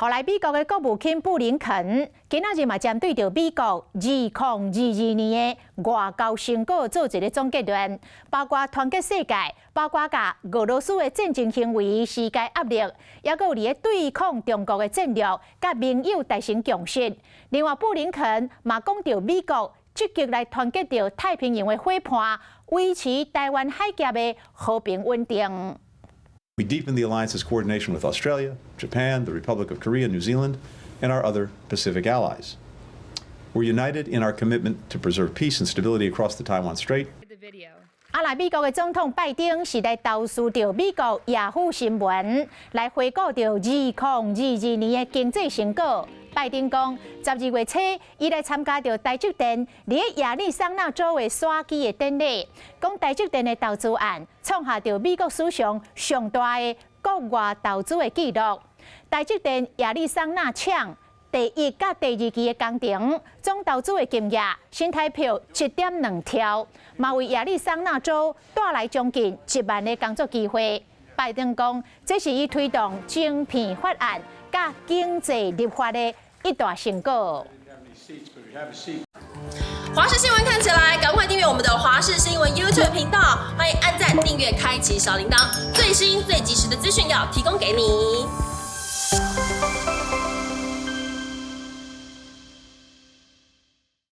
予來美國的國務卿布林肯今仔日嘛針對著美國2022年的外交成果做一个總結論，包括團結世界，包括共俄羅斯的戰爭行為施加壓力，抑閣有佇咧對抗中國的戰略，佮盟友達成共識。另外，布林肯嘛講著美國積極來團結著太平洋的伙伴，維持台灣海峽的和平穩定。 We deepened the alliance's coordination with Australia, Japan, the Republic of Korea, New Zealand, and our other Pacific allies. We're united in our commitment to preserve peace and stability across the Taiwan Strait. 啊，來美國的總統拜登是來投書著美國雅虎新聞，來回顧著2022年的經濟成果。拜登講，12月初，伊來參加著台積電佇亞利桑那州的徙基的典禮，講台積電的投資案創下著美國史上上大的國外投資的紀錄。台積電亞利桑那廠第一佮第二期的工程總投資的金額新台票1.2兆，嘛為亞利桑那州帶來將近1萬个工作機會。拜登講，這是伊推動晶片法案佮經濟立法的一大成果。華視新聞看起來，趕快訂閱我們的華視新聞 YouTube 頻道，歡迎按讚、訂閱、開啟小鈴鐺，最新最及時的資訊要提供給你。